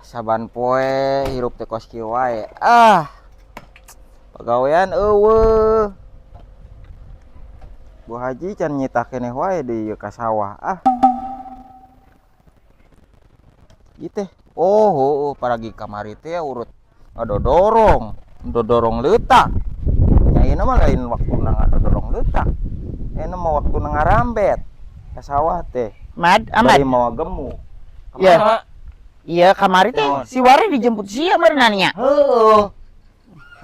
Saban poe hirup teh kos kieu wae. Ah. Pagawean euweuh. Bu Haji can nyitah keneh wae deui ieu ka sawah. Ah. Ieu teh. Oh, heueuh paragi kamari teh urut ngadodorong, dodorong leutak. Nya ayeuna mah lain waktuna ngadodorong leutak. Ayeuna mah waktuna ngarambet ka sawah teh. Mad, Ahmad. Bari mawa gemuk. Iya. Kemana? Iya, kamari teh Naon? si Wari dijemput sia meureun nya. Heueuh.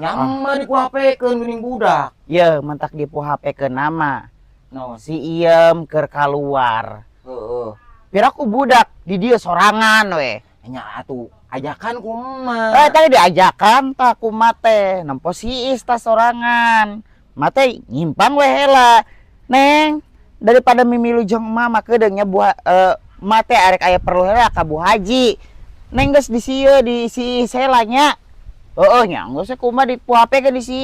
Nyaman di ku HP-keun geuning budak. Ye, mentak di ku HP ke nama. Naon? Si Iem keur kaluar. Heeh. Piraku budak di dieu sorangan we. Nya atuh ajakan ku emak. Eh, tadi diajakan tah ku mate, nempo si Is tah sorangan. Mate nyimpang we heula. Neng, daripada mimilu jeung emak mah kedeung nya buah mate arek aya perlu heula ka Bu Haji. Neng geus di sieu di si Is heula nya. Heeh nya geus kumaha di ku HP ke di si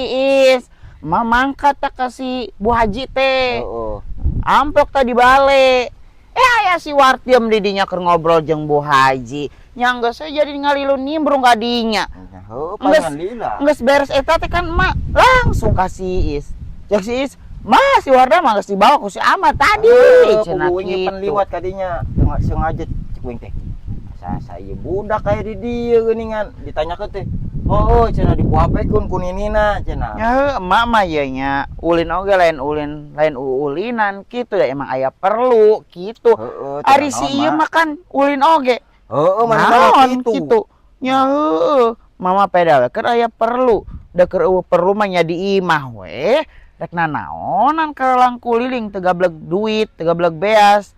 Is. Emak mangkat tah ka si Bu Haji teh. Heeh. Amplok tadi balik. Eh, aya si Wartiem di dinya keur ngobrol jeung Bu Haji. Nya geus we jadi ngalilu nimbrung ka dinya. Nya heueuh Geus palingan lila. Geus beres eta teh kan emak langsung ka si Is. Cek si Is, "Mah si Wardah mah geus dibawa ku si Ahmad tadi." Heueuh, Cenah kubu nyimpen kitu. Liwat ka dinya. Sengaja cek uing teh. Asa ieu budak aya di dieu geuningan ditanyakeun teh. Oh, cenah di ku HP-keun ku ninina cenah. Ya heueuh, emak mah ieu nya ulin oge lain ulin lain uulinan kitu ya, emang aya perlu kitu. Heeh, Ari si ieu mah kan ulin oge. Heeh, mana Naon kitu. Kitu. Nya heueuh, mama peda we keur aya perlu. Da keur euweuh perlu mah nya di imah we. Rek nanaonan kalang kuliling teu gableg duit, teu gableg beas.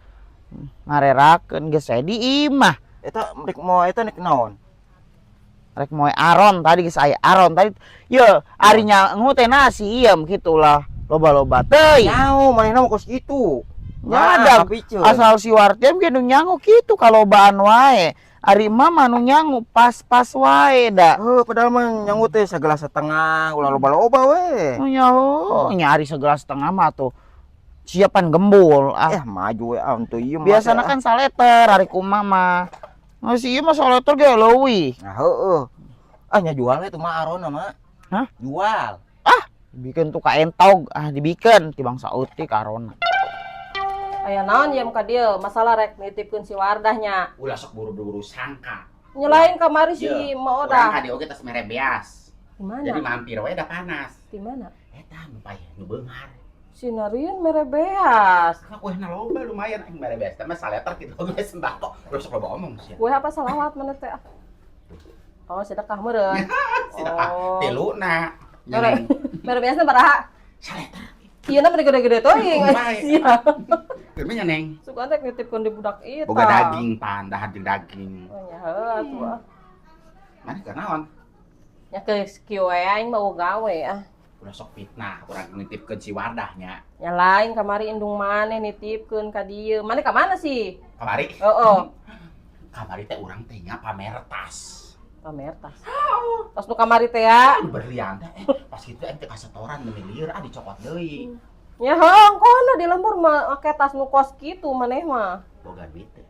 Ngarerakeun geus we di imah. Eta rek moal eta rek naon? Rek moe aron tadi geus aya aron tadi. Ye, ari nyangu teh nasi iem kitu lah. Loba-loba teuing. Nyaho manehna mah kos kitu. Nya ada kapiceun. Asal si Wartiem ge nu nyangu kitu kalobaan wae. Ari emak mah nu nyangu pas-pas wae da. Heuh, padahal mah nyangu teh sagelas setengah, ulah loba-loba we. Oh, nyaho, nya ari segelas setengah mah tuh. Siapan gembul ah. Eh, maju we ah untuk ieu mah Biasana teh, ah. kan saleter ari kumaha mah. Nah, si ieu mah saleter ge leuwih. Nah, heueuh. Ah, nya jual we tuh mah arona mah. Hah? Jual. Ah, dibikin tuh ka entog, ah dibikin ti bangsa eutik arona. Aya naon yeuh ka dieu? Masalah rek nitipkeun si Wardahnya. Ulah sok buru-buru sangka. Nyelain kamari si Ye, Mak urang Odah. ka dieu oge tos mere beas. Di mana? Jadi mampir we da panas. Di mana? Eta nu payah nu beunghar. Si Narieun mere beas. Ka kuehna loba lumayan aing mere beas teh mah saleter kitu oge sembako. Ulah sok loba omong sia. Kue apa salawat mana teh? Ah? Oh, sedekah meureun. Sedekah Oh. tiluna. Mere mere beasna baraha? Saleter. Ieu na gede-gede teuing. Bae. Sia. Keur mah nya neng. Sugan teh nitipkeun di budak eta. Boga daging pan, dahar jeung daging. Oh nya heuh atuh ah. Mana keur naon? Nya geus kieu we aing mau gawe ah. Ulah sok fitnah, urang nitipkeun si Wardahnya. Nya lain kamari indung maneh nitipkeun ka dieu. Maneh ka mana sih? Kamari? Heeh. Kamari teh urang teh nya pamer tas. Pamer tas. Tas nu kamari teh ya. Anu berlian teh, pas kitu aing teh kasetoran meni lieur ah dicokot deui. Ya heuh, kono di lembur mah make tas nu kos kitu maneh mah. Boga duit teh.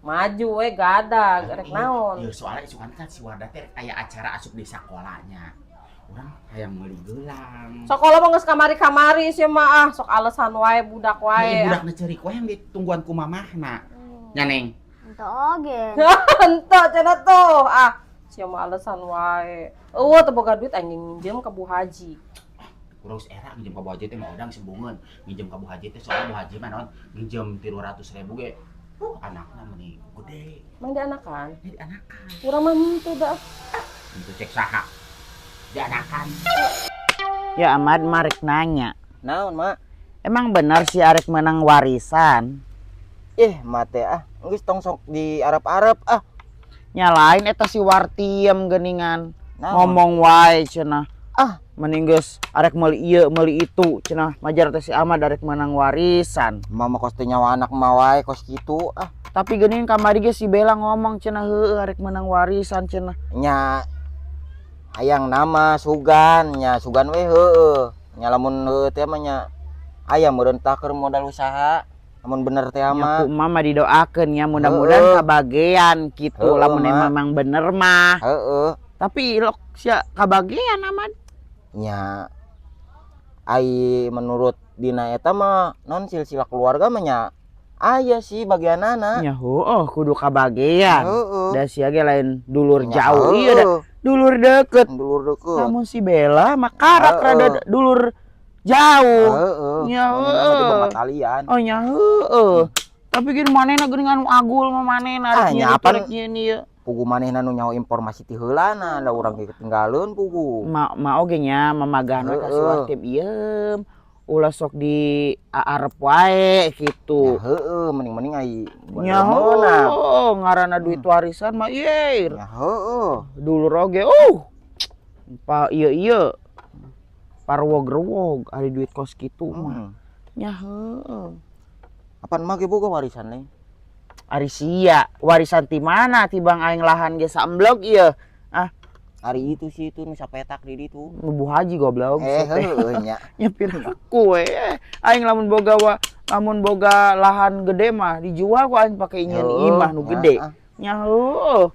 Maju we gadag rek naon. Ieu soalnya isukan kan si Wardah teh aya acara asup di sakolanya. Urang hayang meuli gelang. Sekolah mah geus kamari-kamari sih mah ah, sok alasan wae budak wae. Ieu budakna ceurik wae yang ditungguan ku mamahna. Nya neng. Ente oge. Henteu cenah tuh ah. Sia mah alasan wae. Eueuh teu boga duit anjing minjem ka Bu Haji. Urang geus era nginjem ka Bu Haji teh mah udang sembungeun. Nginjem ka Bu Haji teh soalnya Bu Haji mah naon nginjem 300.000 ge. Anakna meni gede. Emang dianakan? Dianakan. Urang mah henteu da. Henteu cek saha. Dianakan. Ya Ahmad marek nanya. Naon, Mak? Emang benar si arek menang warisan? Ih, mate ah. Geus tong sok di Arab-Arab ah. Nyalain eta si Wartiem geuningan. Naon? Ngomong wae cenah. Ah, mending geus arek meuli ieu meuli itu cenah. Majar teh si Ahmad arek menang warisan. Mama kos teh nyawa anak mah wae kos kitu ah. Tapi geuning kamari ge si Bella ngomong cenah heueuh arek menang warisan cenah. Nya hayang nama sugan nya sugan we heueuh. Nya lamun heueuh teh mah nya aya meureun tah keur modal usaha. Lamun bener teh Nya mah. Ku emak mah didoakeun ya, mudah-mudahan kabagean gitu, lamun Mak. Memang bener mah. Heeh. Tapi ilok sia kabagean aman. Nya ai menurut dina eta mah non silsilah keluarga mah nya aya sih bagianana. Nya heueuh, kudu kabagean. Heeh. Da sia ge lain dulur Nya, jauh, iya da dulur deket. Dulur deket. Namun si Bella mah karak rada dulur jauh. Heeh. Nya Manehna mah di heueuh. bawah talian. Oh nya heueuh. Tapi gini manehna geuning anu agul mah manehna Ah, rek nya nyieun apan. rek nyieun ieu. Pugu manehna nu nyaho informasi ti heulana, da urang ge ketinggaleun pugu. Ma ma oge nya mamagahan we ka si Wartib ieu. Ulah sok di arep wae gitu. Ya heueuh, mending-mending ai Nya meunang. heueuh, ngaranna duit warisan mah ieu. Ya heueuh. Dulur oge pa ieu ieu. Parwog-rewog ari duit kos kitu mah. Nya heueuh. Apan mah ge boga warisan nih? Ari sia, warisan ti mana tibang aing lahan ge samblog ieu. Ah, Ari itu sih itu nu sapetak di ditu. Nu Bu Haji goblok. Eh heueuh nya. Nya piraku we. Aing lamun boga wa, lamun boga lahan gede mah dijual ku aing pake nyieun imah nu gede. Nya heueuh.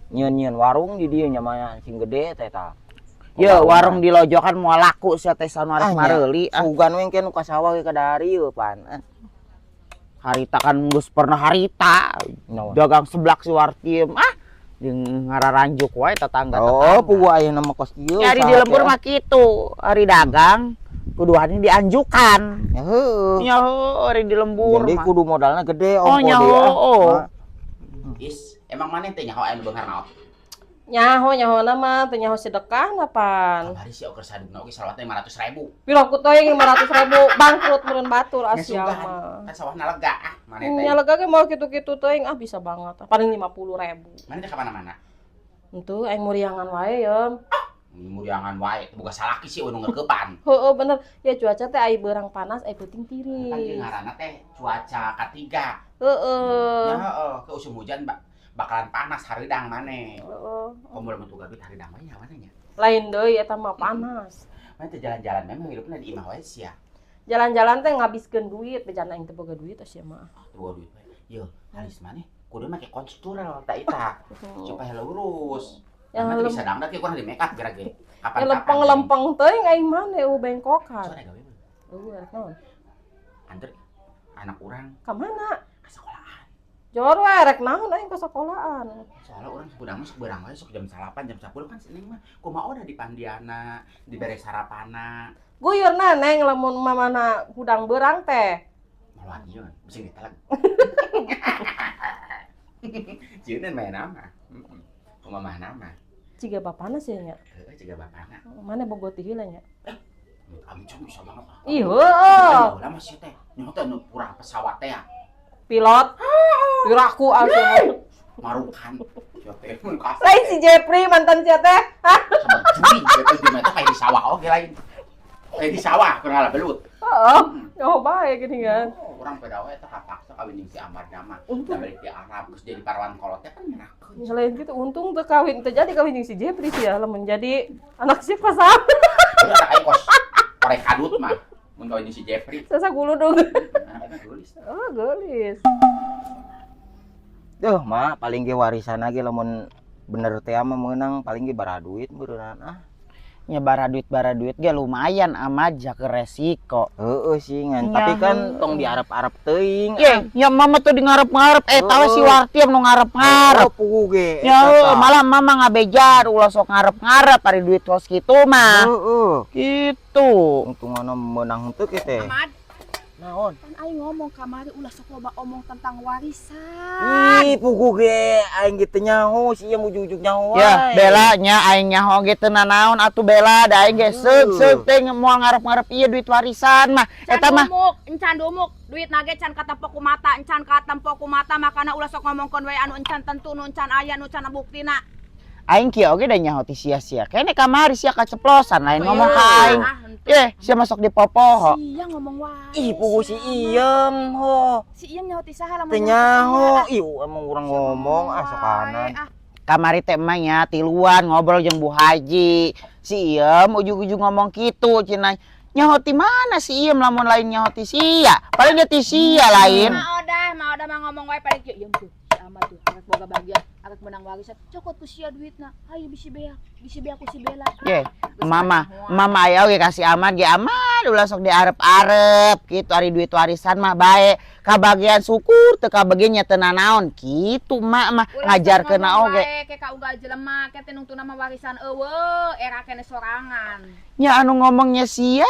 Nyieun-nyieun warung di dieu nya mah sing gede teh tah. Ye, warung di lojokan moal laku sia teh sanu arek Ah, nya. mareuli ah. Sugan we engke nu ka sawah ge kadari ieu pan. Ah. Harita kan geus pernah harita. Naon? Dagang seblak si Wartiem ah jeung ngararanjuk wae tetangga Oh, pugu ayeuna mah kos kieu. Ari di usaha lembur teh. mah kitu, ari dagang kuduannya dianjukan. Ya heueuh. Nya heueuh ari di lembur Jadi mah. kudu modalna gede Oh ongko nya deui ah. heueuh. Ma. Is, emang maneh teh nyaho aya nu beunghar naon? Nyaho nyaho nama teu nyaho sedekah pan. Kamari si oker sadugna oge salawatna 500.000. Piro ku teuing 500.000 bangkrut meureun batur Nya asia sugan. mah. Kan sawahna lega ah maneh teh. Nya lega ge mau kitu-kitu teuing ah bisa banget. Paling 50.000. Maneh teh ka mana-mana? Henteu aing muriangan wae ye. Muriangan wae, teu boga salaki sih nu ngerkeupan. Heeh bener. Ya cuaca teh ai beurang panas ai peuting Kan ieu tiris. ngaranna teh cuaca katiga. Heeh. Ya heeh, ke usum hujan bakalan panas hareudang maneh. Heeh. Komo lamun tuh duit hareudang wae nyawana nya. Lain deui eta mah panas. Maneh teh jalan-jalan memang hidupna di imah wae sia. Jalan-jalan teh ngabiskeun duit, bejana aing teu boga duit sia mah. Teu boga duit wae. Yeuh, halis maneh kudu make konstural ta eta supaya lurus. Yang Maneh teh bisa dangdat ge kurang di make up geura ge. Ya Kapan-kapan. lempeng-lempeng teuing aing mah eueuh bengkokan. Sore gawe mah. Eueuh rek naon? Anter anak urang Ka mana? ka sekolahan. Jor we rek naon aing ka sekolahan. Soalnya urang hudang mah sok beurang wae sok jam 8 jam 10 kan si Neng mah kumaha udah di pandiana, dibere sarapana. Guyurna Neng lamun mamana hudang beurang teh. Maluan ieu bisa diteleg. Jieun main nama. Heeh. Kumaha nama. Ciga bapana sih nya. Heeh, ciga bapana. Mana bogo ti heula nya. Amit bisa banget ah. Ih heueuh. Lama sih teh. Nyaho teh nu purah pesawat teh ya. Pilot. Piraku asuh. Marukan. Sia teh mun kasih. Lain si Jepri mantan sia teh. Hah? Sabar juring sia teh jelema teh kayak di sawah oge lain. Kayak di sawah kurang ala belut. Heeh. Nyaho bae gini kan. Oh, urang pada wae teh kapaksa kawin jeung si Amar nama. Untung. Da balik di Arab geus jadi parawan kolotnya kan nyerahkeun. Lain gitu untung teu kawin teu jadi kawin jeung si Jepri sih ya lamun jadi anak siapa sah. Udah anak aing kos korek kadut mah. Mun kawin jeung si Jepri. Sasa guludung. Anak aing mah geulis. Oh, geulis. Duh, mah paling ge warisan ge lamun bener teh mah meunang paling ge bara duit beureunan ah. Nya bara duit ge lumayan amat ja ke resiko. Heeh sih ngan, Nya, tapi kan heueuh. tong diarep-arep teuing. Ye, nya mama tuh di ngarep-ngarep eta we si Wartiem nu ngarep-ngarep. Oh, pugu ge. Ya eta heueuh, tah. malah mama ngabejar ulah sok ngarep-ngarep ari duit kos kitu mah. Heeh. Gitu. Untungana meunang henteu ke teh. Ahmad, Naon? pan aing ngomong kamari ulah sok loba omong tentang warisan. Ih, pugu ge aing ge teu nyaho sia ujug-ujug nyaho Ya, wae. Bella nya aing nyaho ge teu nanaon atuh Bella da aing ge seuk-seuk teh moal ngarep-ngarep ieu duit warisan mah. Can Eta mah dumuk, encan dumuk, duit nage can katempo ku mata, encan katempo ku mata, makana ulah sok ngomongkeun we anu encan tentu, nu encan aya, nu encan buktina. Aing kieu oge da nyaho ti sia-sia. Kene kamari sia kaceplosan lain ngomong ka aing. Ah, henteu. Ye, sia masuk di popoho. Sia ngomong wae. Ih, pugu si Iem ho. Si Iem nyaho ti saha lamun Teu nyaho. Ih, emang urang ngomong ah sokanan. Ah, Kamari teh emang nya tiluan ngobrol jeung Bu Haji. Si Iem ujug-ujug ngomong kitu cenah. Nyaho ti mana si Iem lamun lain nyaho ti sia. Paling dia ti sia lain. Ma odah mah ngomong wae paling kieu. Iem tuh, si Ahmad tuh arek boga bagian, arek menang warisan. Cokot ku sia duitna. Hayu bisi beak ku si Bella. Ye, mama, mama aya oge kasih Ahmad ge Ahmad ulah sok diarep-arep kitu ari duit warisan mah bae. Kabagian syukur teu kabagian nya teu nanaon kitu mak mah ngajarkeun oge. Ke ka unggal jelema ke teh nungtuna mah warisan eueuh era kene sorangan. Nya anu ngomongnya sia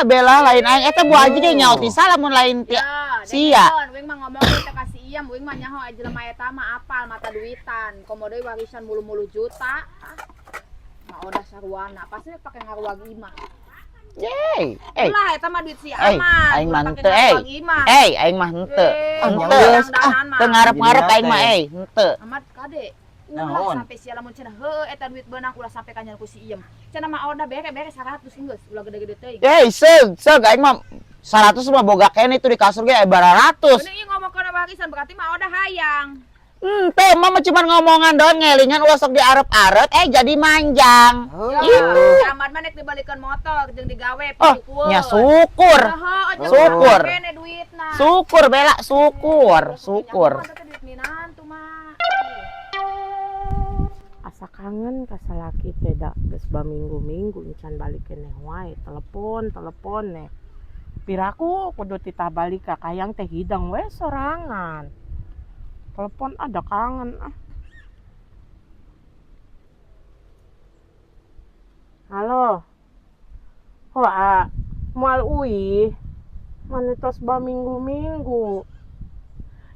Bella lain aing eta Bu Haji ge nyaot ti salah mun lain ti sia. Wing mah ngomong teh ka si Iem, wing mah nyaho jelema eta mah apal mata duitan. Komo deui warisan mulu-mulu juta. Ma odah saruana pasti pake ngaruag imah. Yeay, eh. Ulah eta mah duit si Ahmad. Aing mah henteu, eh. Aing mah henteu. Henteu. Teu ngarep-ngarep aing mah henteu. Ahmad kade. Ulah sampai sia lamun cenah heueuh eta duit beunang ulah sampai kanyan ku si Iem. Cenah mah odah bere-bere 100 geus, ulah gede-gede teuing. Yeay, seug aing mah 100 mah boga keneh itu di kasur ge 200. Bener ieu ngomongkeun warisan berarti mah odah hayang. Teh mama cuma ngomongan doang ngelingan ulah sok diarep-arep jadi manjang. Itu. Ahmad mah nek dibalikeun motor jeung digawe Oh, nya syukur. Syukur. Syukur Bella, syukur, syukur. Asa kangen ka salaki teh da geus baminggu-minggu encan balik keneh wae, telepon neh. Piraku kudu titah balik ka kayang teh hidang we sorangan. Telepon ada kangen ah. Halo. Hoa, moal uih. Mane tos baminggu-minggu.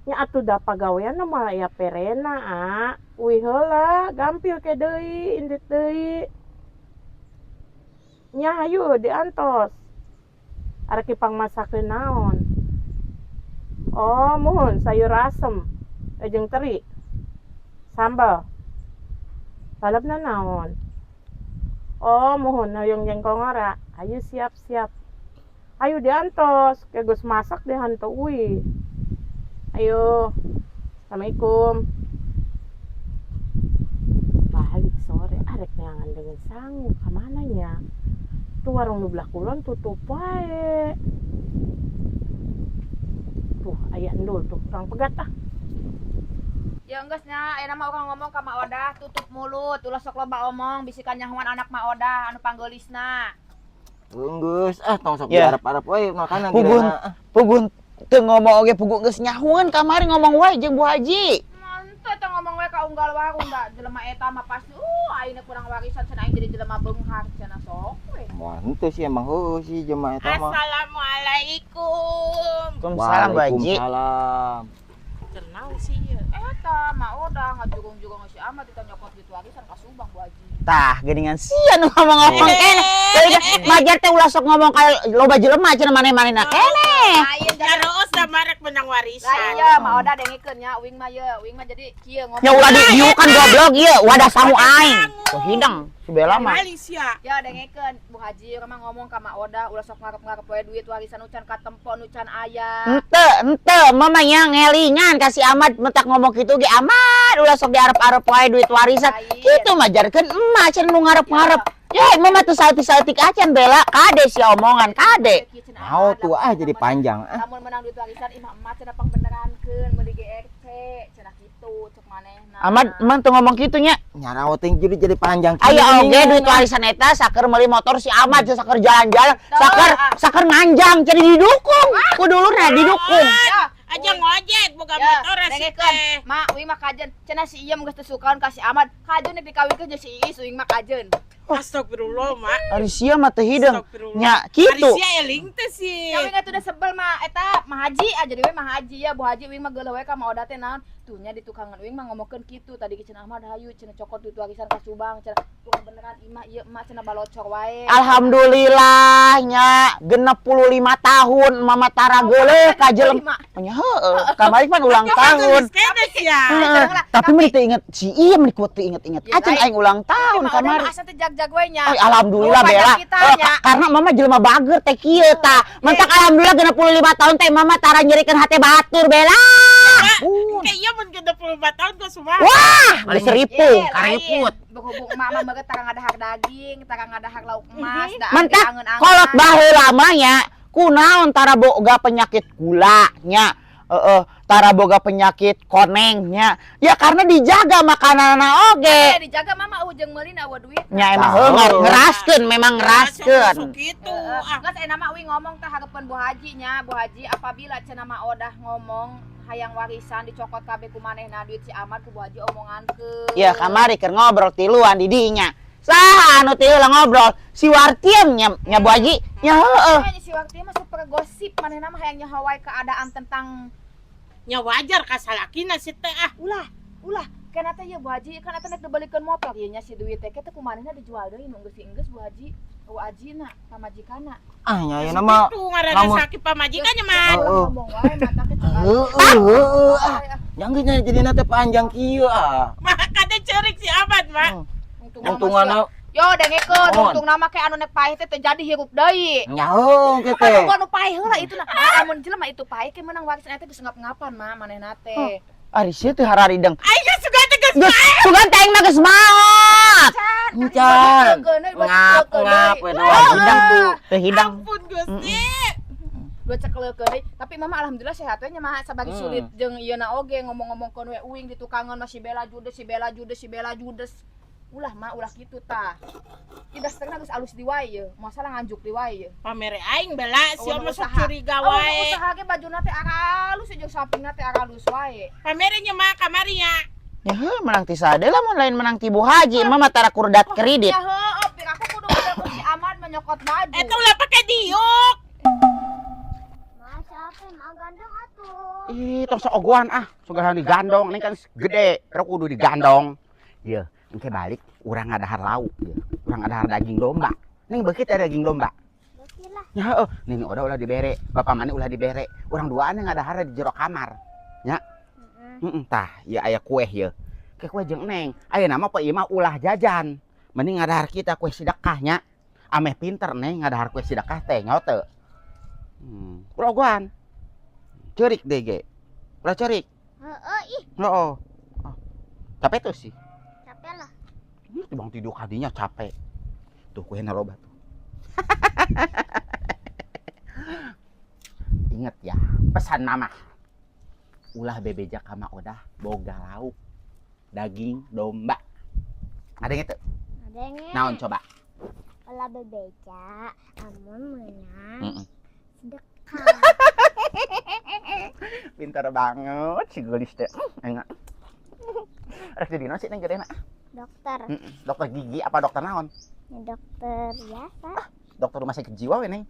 Nya atuh da pagawean moal aya perena ah. Uih heula, gampil ke deui, indit deui. Nya hayu diantos. Arek dipangmasakeun naon? Oh, muhun sayur asem. Jeung teri. Sambal. Lalapna naon? Oh, muhun hoyong jengkol ngora. Ayo siap-siap. Ayo diantos, ke geus masak deh hantu uih. Ayo. Assalamualaikum. Balik sore arek neangan dengan sangu ka mana nya? Tuh warung nu belah kulon tutup wae. Tuh aya endul tuh urang pegat ah. Ya enggeus nya, ayeuna mah urang ngomong ka Mak Odah, tutup mulut, ulah sok loba omong, bisi kanyahoan anak Mak Odah anu panggeulisna. Enggeus ah tong sok Ya. diarep-arep we makanan Pugun, geura. pugun teu ngomong oge pugu geus nyahueun kamari ngomong wae jeung Bu Haji. Mantep eta ngomong we ka unggal warung da jelema eta mah pasti ayeuna kurang warisan cenah aing jadi jelema beunghar cenah sok we. Moal henteu sih emang heueuh sih jelema eta mah. Assalamualaikum. Waalaikumsalam Bu Haji. Waalaikumsalam. Tenang sih ya. Eta Mak Odah ngajurung-jurung si Ahmad kita nyokot gitu warisan ka Subang Bu Haji. Tah, geuningan sia nu ngomong-ngomong keneh. Majar teh ulah sok ngomong ka loba jelema cenah maneh-manehna keneh. Lain Jaroos da marek menang warisan. Lah iya, Mak Odah dengekeun nya uing mah ye, uing mah jadi kieu ngomong. Nya ulah diukan goblok ieu, wadah sangu aing. Tuh hidang si Bella mah. Malaysia. Ya dengekeun Bu Haji urang mah ngomong ka Mak Odah ulah sok ngarep-ngarep we duit warisan nu can katempo nu can aya. Henteu, mama nya ngelingan ka si Ahmad mentak ngomong kitu ge Ahmad ulah sok diarep-arep wae duit warisan. Kitu majarkeun emak cenah nu ngarep-ngarep. Ya, mama tuh saltik-saltik acan Bella, kade si omongan kade. Mau tuh ah jadi panjang ah. Lamun menang duit warisan imah emak cenah pangbenerankeun meuli GRC cenah kitu cek manehna. Ahmad emang tuh ngomong kitu nya. Nyarawo teh jadi panjang. Aya oge duit warisan eta saker meuli motor si Ahmad saker jalan-jalan, saker nganjang jadi didukung. Ku dulurna didukung. Aja ngojek boga motor si teh. Mak, uing mah kajen. Cenah si Iem geus teu sukaon ka si Ahmad. Kajen nek dikawinkeun jeung si Iis uing mah kajen. Astagfirullah, Mak. Ari sia mah teu hideung. Nya kitu. Ari sia eling teh sih. Ya uing atuh udah sebel mah eta Mah Haji aja deui Mah Haji ya, Bu Haji uing mah geuleuh we ka Mak Odah teh naon. Tuh nya di tukangan uing mah ngomongkeun kitu tadi ge cenah Ahmad hayu cenah cokot duit warisan ka Subang cenah kurang beneran imah ieu emak cenah balocor wae. Alhamdulillah nya 65 tahun mama tara geuleuh ka jelema. Nya heueuh, kamari pan ulang tahun. Tapi mah teu inget si ieu mah kuat teu inget-inget. Acan aing ulang tahun kamari. Asa teh jag-jag we nya. Alhamdulillah Bella. Karena mama jelema bager teh kieu tah. Mentak alhamdulillah 65 tahun teh mama tara nyerikeun hate batur Bella. Kayak iya mun 65 tahun gua sumpah. Wah, geus ripuh. Kariput. Berhubung emak mah meureun tara ngadahar daging, tara ngadahar lauk emas, da Mantap. angeun-angeun. Kolot baheula mah nya, kunaon tara boga penyakit gula nya. Heeh, tara boga penyakit koneng nya. Ya karena dijaga makananna oge. Eh, dijaga mama ujung meulina euweuh duit. Nya emang Tahu. heuh ngeraskeun, memang ngeraskeun. Sok gitu. Heeh. Ah, Geus enak mah uing ngomong tah hareupeun Bu Haji nya, Bu Haji apabila cenah mah Odah ngomong hayang warisan dicokot kabeh ku manehna duit si Ahmad, ku Bu Haji omongankeun. Ya kamari keur ngobrol tiluan di dinya. Saha anu tilu lah ngobrol? Si Wartiem nya, nya Bu Haji. Nya heueuh. Kayaknya si Wartiem mah super gosip, manehna mah hayang nyaho wae keadaan tentang Nya wajar ka salakina si teh ah. Ulah, ulah. Kana teh ya Bu Haji, kana teh nek dibalikeun motor ieu nya si duit teh teh ku manehna dijual deui nu geus geus Bu Haji. Eueuh ajina pamajikana. Ah, nya ayeuna mah Itu ngaranna sakit pamajikannya mah. Heeh. Ngomong wae mata ke cek. Heeh, heeh, ah. Yang geus jadi teh panjang kieu ah. Maka teh ceurik si Ahmad mah. Untungana Yo dengekeun, Mohon. untung nama kayak anu nek paeh teh teu jadi hirup deui. Nyaho kieu teh. Anu anu paeh heula itu nah. Lamun jelema itu paeh ke menang warisan eta geus ngap-ngapan mah manehna teh. Ari sia teh hararideng. Aing geus sugan teh geus Geus sugan teh aing mah geus maot. Encan. Ngap ngap we doang hidang tuh. Teu hidang. Ampun Gusti. Dua cekeleukeun deui. Tapi mama alhamdulillah sehat we nya mah sabari sulit jeung ieu na oge ngomong-ngomongkeun we uing di tukangan mah si Bella judes, si Bella judes, si Bella judes. Ulah mah ulah kitu tah. Ida setengah geus alus di wae ye. Masalah nganjuk di wae ye. Pamere aing bela si Oh, mah sok usaha. curiga Oh, wae. usaha ge bajuna teh aralus jeung sampingna teh aralus wae. Pamere nya mah kamari nya. Ya heuh menang ti sade lah mun lain menang ti Bu Haji, mah mah tara kurdat kredit. Ya heueuh, piraku kudu model si Ahmad menyokot baju. Eta ulah pake diuk. Ih, tong sok ogohan ah, sugan digandong, ini kan gede, pero kudu digandong. Iya, engke balik urang ngadahar lauk, ieu. Urang ngadahar daging domba. Neng beuki teh daging domba. Ya heueuh, nini Oda ulah dibere, bapak mana ulah dibere. Urang duaan yang ngadahar di jero kamar. Nya. Heeh, tah, ieu aya kue ieu. Ke kue jeung neng. Ayeuna mah poe ieu mah ulah jajan. Mending ngadahar kita kue sedekah nya. Ameh pinter neng ngadahar kue sedekah teh nyaho teu? Ulah ogohan. Ceurik deh ge. Ulah ceurik. Heeh, ih, Heeh. Ah, capek tuh sih. Capek lah. Bang tidur kadinya capek. Tuh kuenya loba tuh. Ingat ya, pesan mama. Ulah bebeja kama Odah boga lauk daging domba. Ada yang itu? Ada yang Naon coba? Ulah bebeja, amun menang sedekah. Pintar banget si gelis teh. Enak. Rek jadi naon sih neng gedena? Dokter. Dokter gigi apa dokter naon? Ya, dokter biasa. Dokter rumah sakit jiwa we neng.